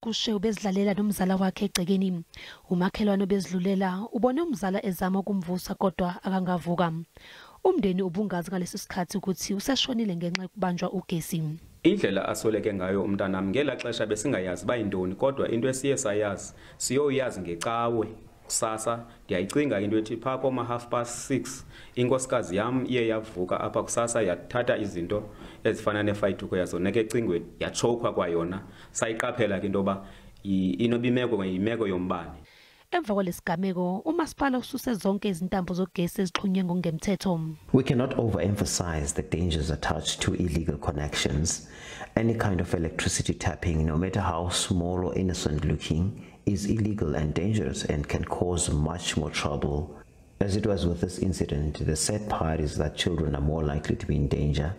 Kushe ubezidlalela nomzala wakhe egcekeni. Umakhelwane obezidlulela ubone umzala ezama ukumvusa kodwa akangavuka. Umndeni ubungazi ngalesi sikhathi ukuthi useshonile ngenxa yokubanjwa ugesi. Indlela asweleke ngayo umntanami ngelaa xesha besingayazi uba yintoni, kodwa into esiye sayazi siyoyazi ngecawe kusasa. Ndiyayicinga into ethi phaa kooma 6:30 inkosikazi yam iye yavuka apha kusasa, yathatha izinto ezifana neefayituko yazoneka ecingweni, yatshowukhwa kwayona. Sayiqaphela ke into yoba inoba imeko yimeko yombane. Emva kwalesigameko, umasipala ususe zonke izintambo zogesi ezixhunywe ngokungemthetho. We cannot overemphasize the dangers attached to illegal connections. Any kind of electricity tapping, no matter how small or innocent looking, is illegal and dangerous and can cause much more trouble. As it was with this incident, the sad part is that children are more likely to be in danger.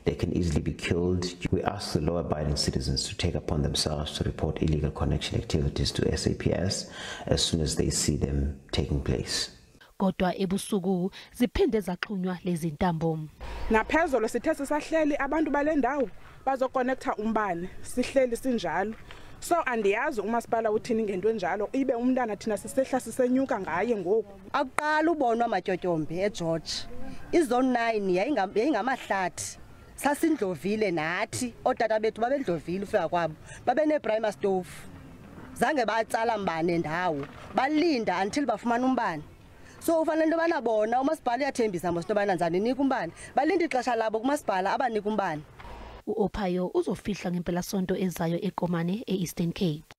They can easily be killed. We ask the law-abiding citizens to take upon themselves to report illegal connection activities to SAPS as soon as they see them taking place. Kodwa ebusuku ziphinde zaxhunywa lezi ntambo. Naphezolo sithe sisahleli abantu bale ndawo bazokonektha umbane, sihleli sinjalo. So andiyazi umasipala uthini ngento enjalo, ibe umntana thina sisehla sisenyuka ngaye ngoku. Akuqala ubonwa amatyotyombe eGeorge. Izone 9 yayingamahlathi. Sasindlovile nathi, ootata bethu babendlovile ufika kwabo. Babene-primer stove. Zange batsala mbane ndawo. Balinda until bafumana umbane. So ufanele into yobana bona umasipala uyathembisa mos into yobana ndizaninika umbane. Balinda ixesha labo kumasipala abanika umbane. U-Opayo uzofihla ngempelasonto ezayo eKomani e-Eastern Cape.